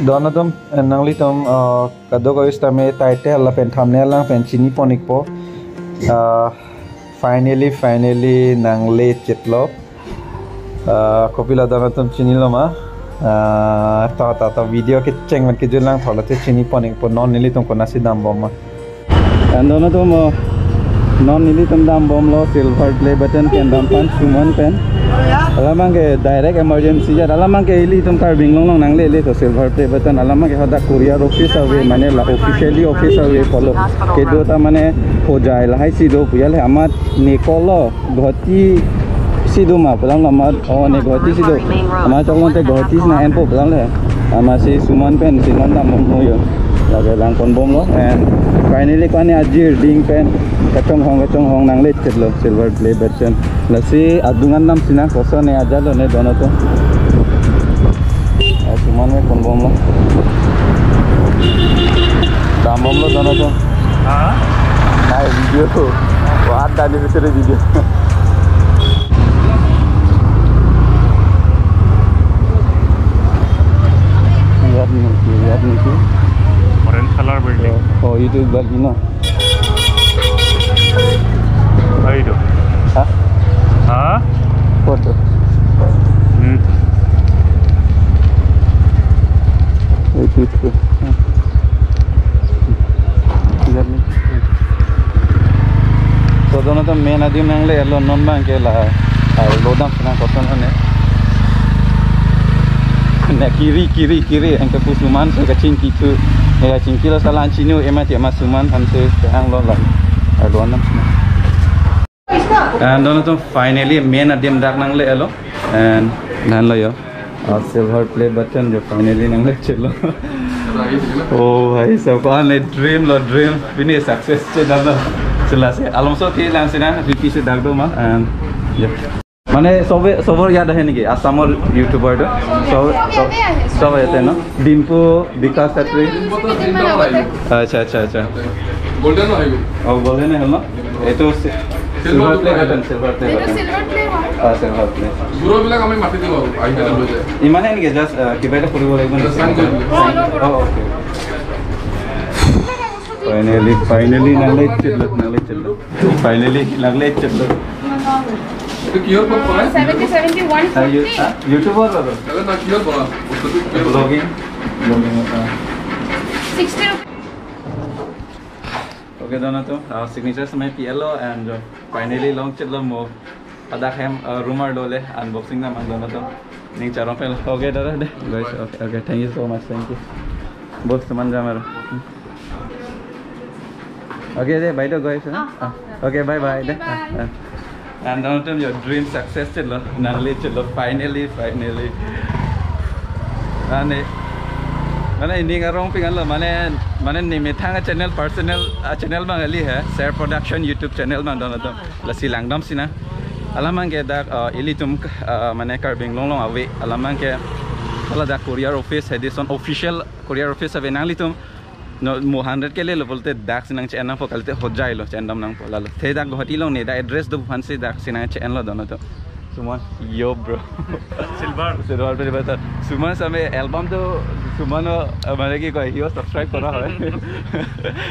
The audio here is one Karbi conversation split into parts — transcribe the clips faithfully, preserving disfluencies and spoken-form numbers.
Don atum, eh, nanglitum, eh, kadokave sitame title lapen thumbnail lang pen chini pon-ikpo. Eh, finally, finally, nangle chetlo. Eh, kopilo don atum chinilo ma? Eh, to, to, to, video kecheng pen kejut lang tholo te chini pon-ikpo non nelitum konatsi dambom ma. And don atum, oh, non nelitum dambomlo silver play button pen dam pan Suman pen. Alamang ke direct emergency jat. Alamang ke ilitum Karbi Anglong along nangle-le to silver play button. Alamang ke hadak courier office ave, mane la officially office ave pulo. Kedo ta mane Hojai lahai si do pu ya le amat ne kolo. Guwahati si do ma pulang lo amat, oh, ne Guwahati si do. Amat choklo te Guwahati si nang-enpo pulang le. Amatsi Suman pen si non dambom ho yo. Lake lang ponbomlo and finally ko-an ne ajir ding pen kachonghong kachonghong nangle chetlo silver play button. Lasi adung an damsi nang koson ne ajatlo ne don atum. Ah, Suman me ponbomlo. Dambomlo don atum. Ha? Nai video. Wah, ada di situ video. Lihat nih, lihat nih. Orange color building. Oh, oh, itu bagi no. Ayo itu. Hah? Hah? Foto. Hmm. Itu, itu. Lihat nih. So, don atum main adim nangle-etlo non abang ke la, ah, lo damsi nang koson ne. Ne kiri, kiri, kiri, anke pu Suman si kachingki thu. Ne kachingki lo salan chinu, ema ti ema Suman aphan si kehang lo la. Ah, lo damsi nang. And don atum finally main adim dak nangle-etlo. And nanlo yo. Ah, silver play button yo finally nangle chetlo. Oh, bhai, sab ko-an le dream lo, dream. Pini success chedamlo. Chila se. Alomso ti lang sina, repeat si dak do ma. And, yeah. Mane sobe, sobor yad ahe niki? Assamor YouTuber to? Sob, sob, sob yad ahe no? Dimpu, Bikash Chatri. আচ্ছা, আচ্ছা, আচ্ছা। গোল্ডেন আহিব। অ, গোল্ডেন আহিল ন? এইটো চি-, silver play button, silver play এইটো button. Silver play হয়। অ, চিলভাৰ প্লে। বুঢ়াবিলাক আমি মাতি দিম আৰু, আহি কেনে লৈ যায়। ইমানে নেকি? জাষ্ট, আ, কিবা এটা কৰিব লাগিব নেকি? জাষ্ট চাইন কৰি দিব। অ, অ, okay. Finally, finally, nangle chetlo, nangle chetlo. Finally, nangle chetlo. এইটো কিহৰ ওপৰত বনাই? Seventy, seventy, one fifty। হা? YouTubeৰ ওপৰত? আৰে না, কিহৰ বনাই? বস্তুটো কিহৰ? Vlogging। Vlogging, O. Sixty rupees। Okay, don atum, ah, signature si nang P L lo and, uh, finally long chetlo mo. Pada hem, uh, rumor dole unboxing nang mang don atum. Ning charong pel. Okay, dada de. Guys, okay, okay. Thank you so much. Thank you. Bos, teman jamar. Okay de, bye de, guys, ha? Ah, ah. Okay, bye bye de. Okay, bye. Ah, ah. And don atum, your dream success chetlo, nangle chetlo, finally, finally. Mane, mane ning arong ping anlo, mane, mane ne methang a-channel, personal a-channel abang kali he, Share Production YouTube channel abang don atum. Lasi langdamsi nang. Alamang ke dak, uh, ilitum, uh, mane Karbi Anglong along ave. Alamang ke hala dak courier office, Hadison official courier office ave, nanglitum no, mo hundred ke lelo pulote daksi nang che-en nangpo, kalite Hojai lo che-endam nangpo lalo. Te dak Guwahati along ne dak address do aphan si daksi nang che-enlo don atum. Suman, yo bro. Silver. Silver play button. Suman same album to Suman, uh, mane ki koi, hiyo subscribe kora hoy.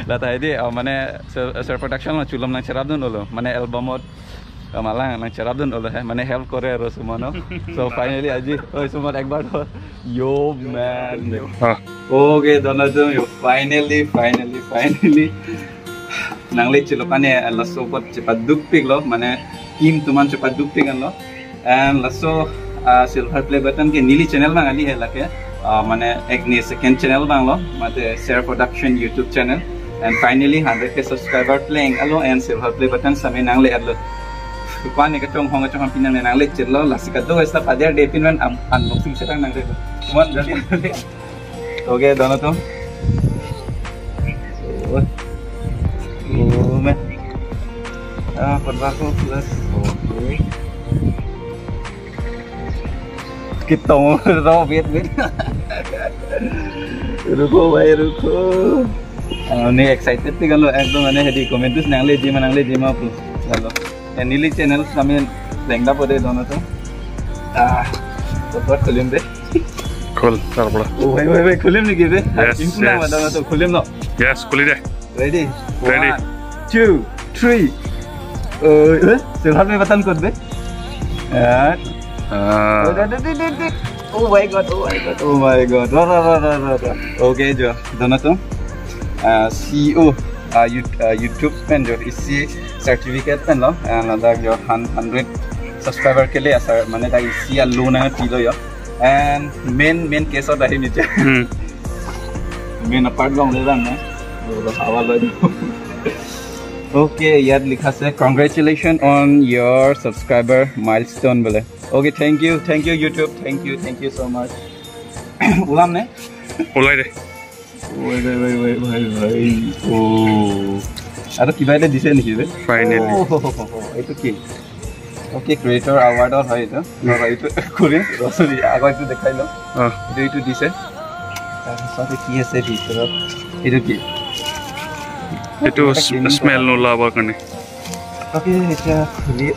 Lata edi, uh, mane Share, Share Production lo chulom nang cherap dun olo. Mane album ot Kamalang nang cherap dun olo he, mane help kore aro Suman no. So finally aji, oi Suman ekbar to. Yo man. Yo. Ah. Okay, don atum yo finally, finally, finally. Nangle chetlo kane laso apot chepadukpiklo, mane team atum an chepadukpik anlo. And laso, ah, silver play button ke neli channel abang kali he lake. Ah, mane ek ne second channel abang lo, mate Share Production YouTube channel. And finally hundred K subscriber pleng alo and silver play button same nangle-etlo. Ko-an ne kachonghong kachonghong pini nangle chetlo, lasi kado esta pader de pini an unboxing serang nangle. Mon jali. Okay, don atum. Oh. Oh, man. Ah, parbako plus. Okay. Kitong ro wait wait. Ruko bhai, ruko. Ah, ne excited thi kan lo ekdom, mane hedi comment nangle jima, nangle jima pu. Lalo. Ya neli channel kami lengda pode don atum. Ah, support kulim de. Khul, tar pura. Oh, wait, wait, wait, khulim niki be? Yes, impu na yes. Madam to khulim lo. Yes, khuli de. Ready? Ready. One, two, three. Uh, eh? Silhouette mein button kod be? Ah. Ah. Oh, da, da, da, da, da. Oh my God, oh my God, oh my God. Ra, ra, ra, ra, ra, ra. Okay, jo. Dono tum. Ah, C E O, ah, You-, ah, YouTube pen jo isi certificate pen lo. And ladak jo han-, hundred subscriber ke liye asar, mane dak isi alo nangpilo jo. And main, main case of the niche. Hmm. Main apart long de lang na. Bro, hawa lo. Okay, ইয়াত লিখা আছে, "Congratulations on your subscriber milestone" বোলে। Okay, thank you, thank you YouTube, thank you, thank you so much. ওলাম নে? ওলাই দে। Wait, wait, wait, wait, wait, wait. Oh. আৰু কিবা এটা দিছে নেকি বে? Finally. Oh, এইটো কি? Okay, Creator Award হয় এইটো। নহয়, এইটো কৰিম। Sorry, আগৰ এইটো দেখাই লওঁ। অ। এইটো, এইটো দিছে। তাৰপিছতে কি আছে ভিতৰত? এইটো কি? এইটো এটা cleaning smell কৰা। নোলাবৰ কাৰণে। Okay, এতিয়া খুলি।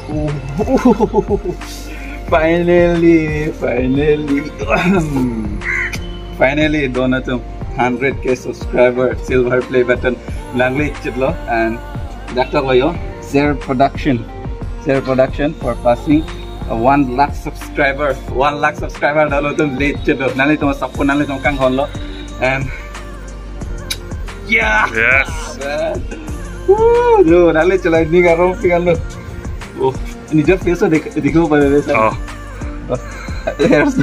Oh, finally, finally. Finally, Dono tum hundred K subscriber, silver play button nangle chitlo, and dak ta koyo, Share Production. Share Production for passing, uh, one lakh subscriber. One lakh subscriber Dono tum le chitlo. Nanglitum support, nanglitum kanghon lo. And yeah. Yes. Woo, jo, nangle chitlo, ning arong pik an lo. Oh, nijor face dekh-, dekho pare re sir. Oh. Yes.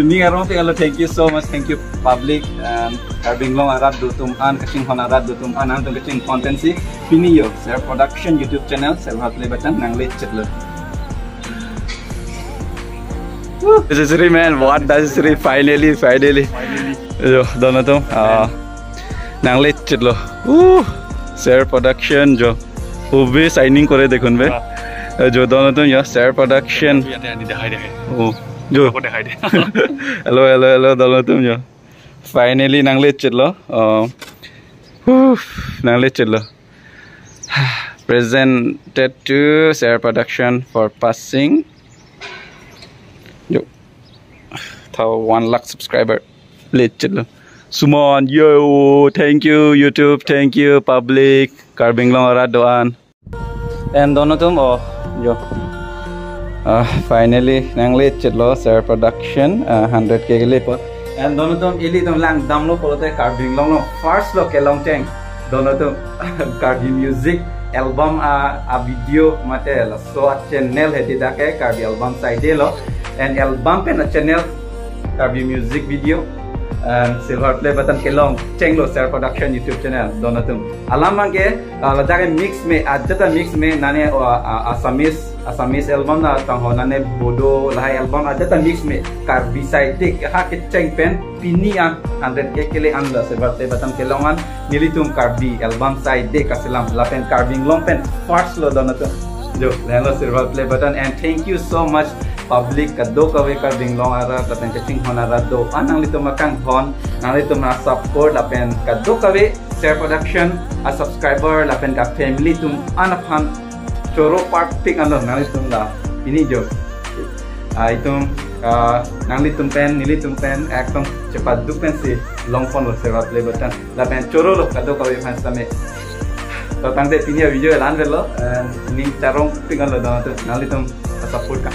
Ning arong pik an lo, thank you so much, thank you public, and Karbi Anglong arat do tum an, kachinghon arat do tum an, nangtum kachinghon pensi pini jo Share Production YouTube channel, silver play button nangle chitlo. Necessary man, what necessary? Finally, finally. Finally. Jo, Dono tum, ah, nangle chitlo. Uh, Share Production jo. Ove signing kore dekhun be. Ah. Eh, jo, Dono tum jo, Share Production. ইয়াতে আনি দেখাই দে। Oh, jo. আকৌ দেখাই দে। Hello, hello, hello, Dono tum jo. Finally, nangle chitlo. Uh, uh, nangle chitlo. Presented to Share Production for passing. Jo. Tau one lakh subscriber. Le chitlo. Suman, yo, thank you, YouTube, thank you, public, Karbi Anglong arat do an. And Dono tum, oh, jo. Ah, finally, nangle chitlo, Share Production, ah, hundred K ke lipo. And Dono tum, ilitum langdamlo pulote Karbi Anglong lo first lo kelongcheng. Dono tum, Karbi music album a, a video mate laso a channel hedi dak ke Karbi Album Saide lo. And album pen a channel Karbi music video. And silver play button kelongchenglo Share Production YouTube channel, Dono tum. Alam abang ke, ah, ladak ke mix me, ajat ta mix me, nane, oh, ah, ah, Assamese, Assamese album na tangho, nane Bodo lahai album ajat ta mix me, Karbi Saide ha kecheng pen pini an hundred K kele an lo silver play button kelong an, nelitum Karbi Album Saide kaselam lapen Karbi Anglong pen first lo Dono tum. Jo, lahenlo silver play button, and thank you so much public kadokave Karbi Anglong arat lapen kachinghon arat do an, nanglitum akanghon, nanglitum a support lapen kadokave Share Production a subscriber lapen ka family tum an aphan choro parpik an lo nanglitum la pini jo. Ah, itum, ah, nanglitum pen, nelitum pen ekdom chepaduk pensi longponlo silver play button. Lapen chorolo kadokave aphan sitame. To tangte pini a video la-an avelo, eh, ning charong pik an lo Dono tum, nanglitum support ka.